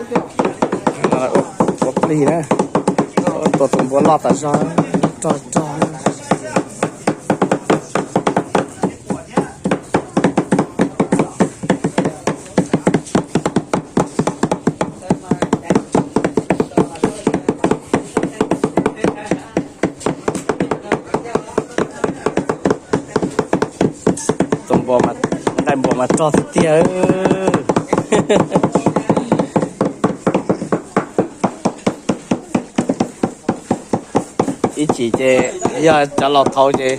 Ua plig na, tua tus npua loj tas zog, rog rog. Tus npua, nqaij npua mas rog tiag tiag. Ib chim ces yog cov laus thaud ces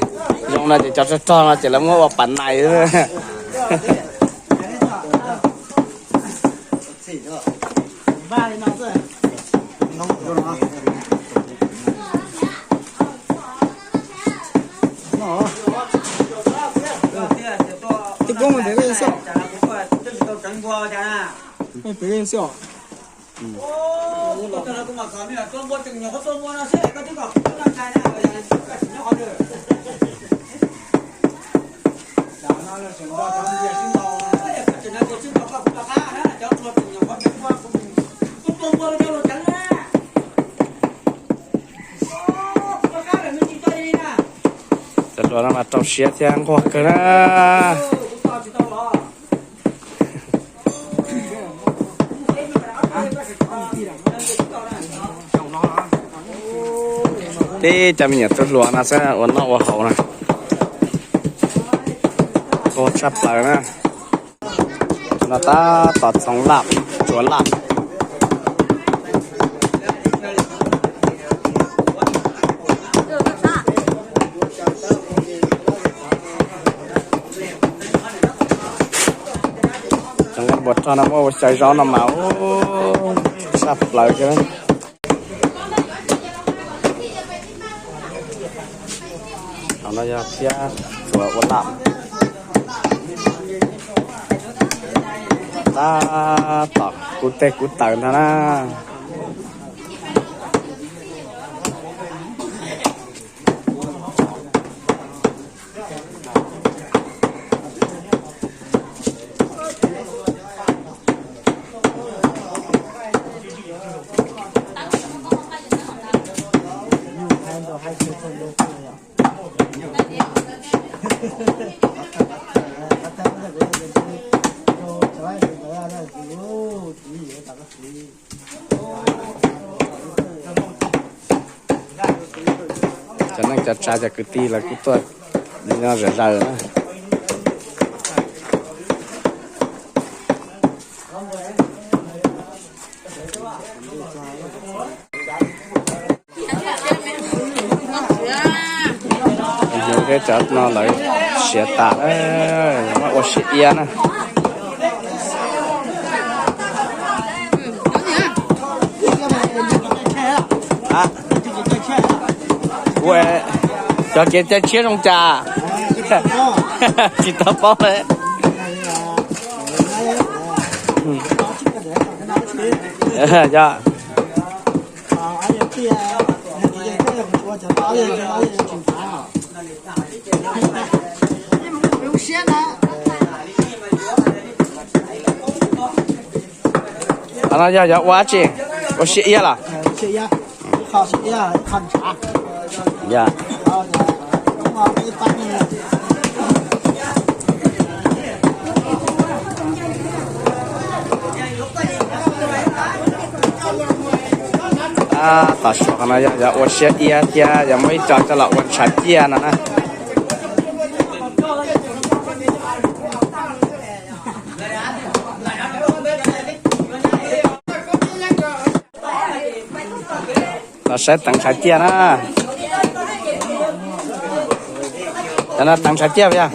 zoo no ces cov rog rog no ces lawv muab ua pas nais. Cov hluas no mas rau siab thiab nquag kawg na. Tib cov me nyuam tub hluas no xwb ua noj ua haus na. Nquag tshaj plaws na. No tab tom txhoov laj, tsuav laj. Cov nqaij npua rog no muab ua xyaw zaub no mas tshaj plaws kiag. Hauv no yog thiab tsuav ua laj. Tab tom kub teg kub taws ntag na. Cov neej cov tsav cov kwv tij lawv kuj tuaj li no zom zaws na. Hnyuv thiab cov no lawv siav tas, muab ua siav iab na. Ua, cov kev cai tshiab zoo cas? Tsis tau paub li. Yog. Qhov no yog yuav ua dab tsi? Ua siab iab los? Yog. Tab tom suav qhov no yog yuav ua siab iab thiab yuav muab ib co coj los ua ntshav ciaj no na. Los saib teev ntshav ciaj na. Cov no teev ntshav ciaj puas yog?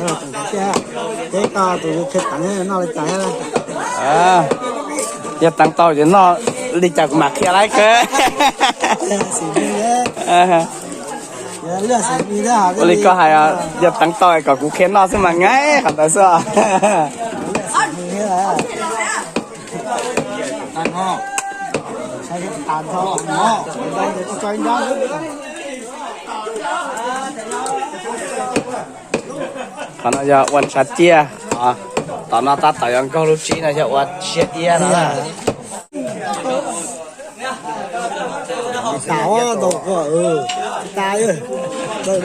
Yog teev tau ces noj li cas kuv mam qhia lawm kawg. Ua li koj hais, yog teev tau kom kuv qhia noj xwb mas nyaib qhov ntawd xwb os. Qhov no yog ua ntshav ciaj, tom no tab tom yuav nkaug lub tsib no yog ua siab iab no. Tas, tas,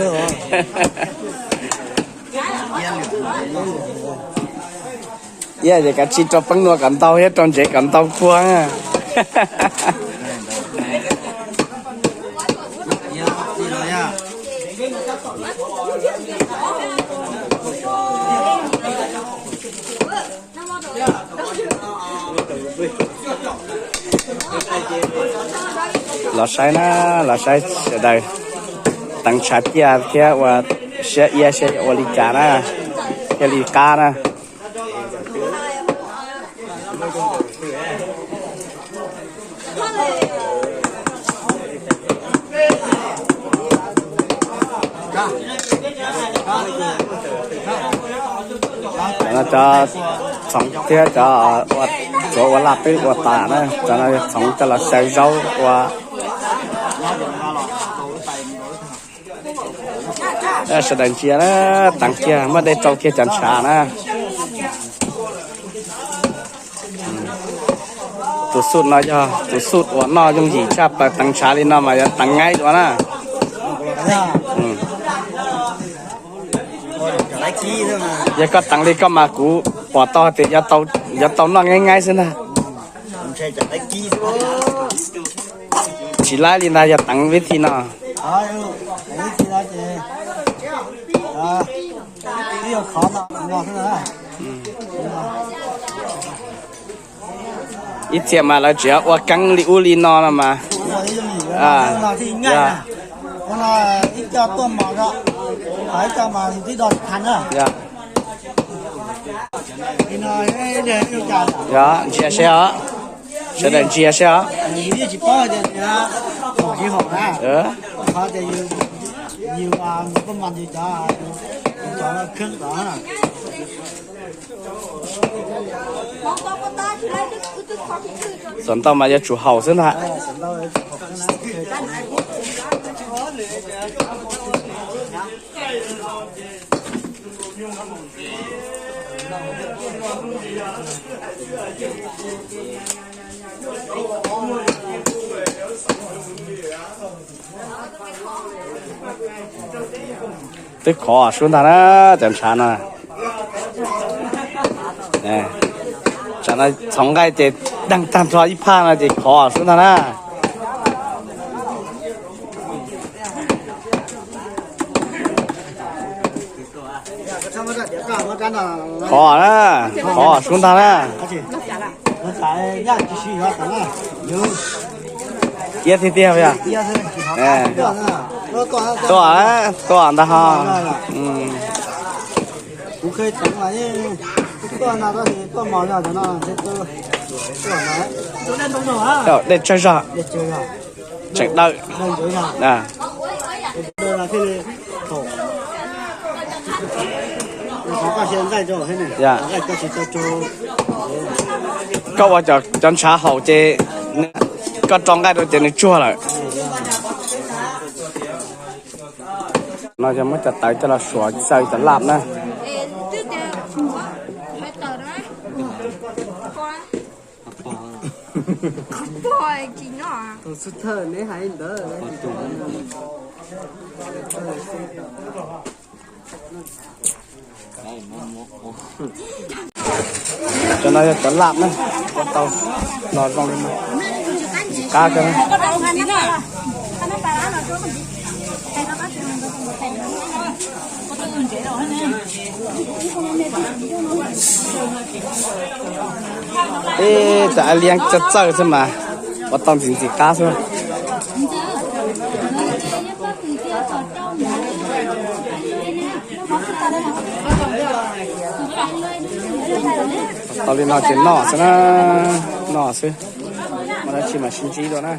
Iab ces kav tsij rau peeb nua kom ntau thiab rau ntsev kom ntau kua. Los saib na, los saib sawv daws teev tshav ciaj thiab ua siab iab saib yuav ua li cas na, thiaj li qab na. Cov txhoov thiab cov ua, cov ua laj twb ua tas na, cov no yog txhoov coj los xyaw zaub ua. Sawv daws ntsia na, teev kiag muab dej rau kiag cov ntshav na. Tus xub no yog tus xub uas noj yooj yim tshaj plaws, teev ntshav li no mas yuav teev nyaib dua na. Yog koj teev li koj mas kuv pom tau tias yuav tau noj nyaib nyaib xwb ntag. Tsis laib li ntag yog teev vib thi no. Ib txhia mas lawv tseem ua keeb li ub li no no mas. Yog, ntsia seb os, sawv daws ntsia seb os. Xav ntau mas yuav tsum haum xwb ntag. Twb khov sub ntag na, cov ntshav no. Tsam no txhoov nqaij ces deeg tag nrho ib phaj no ces khov sub ntag na. Khov na, khov sub ntag na. Iab tiag tiag yog. Tuaj, tuaj ntag ho. Dej tsawg zog, tseem dawb. Koj ua cov ntshav haum ces koj rau nqaij rau ces nws tsuag lawm. No yog muab cov tawv coj los suav xyaw cov laj na. Cov no yog cov laj na, ua tau no zoo li no. Qab kawg. Ib, cov liab txawj txawj xwb mas ua tau ntxim ntxim qab xwb. Tau li no ces noj xwb na, noj xwb, muaj dab tsi mas sib ntsib dua na.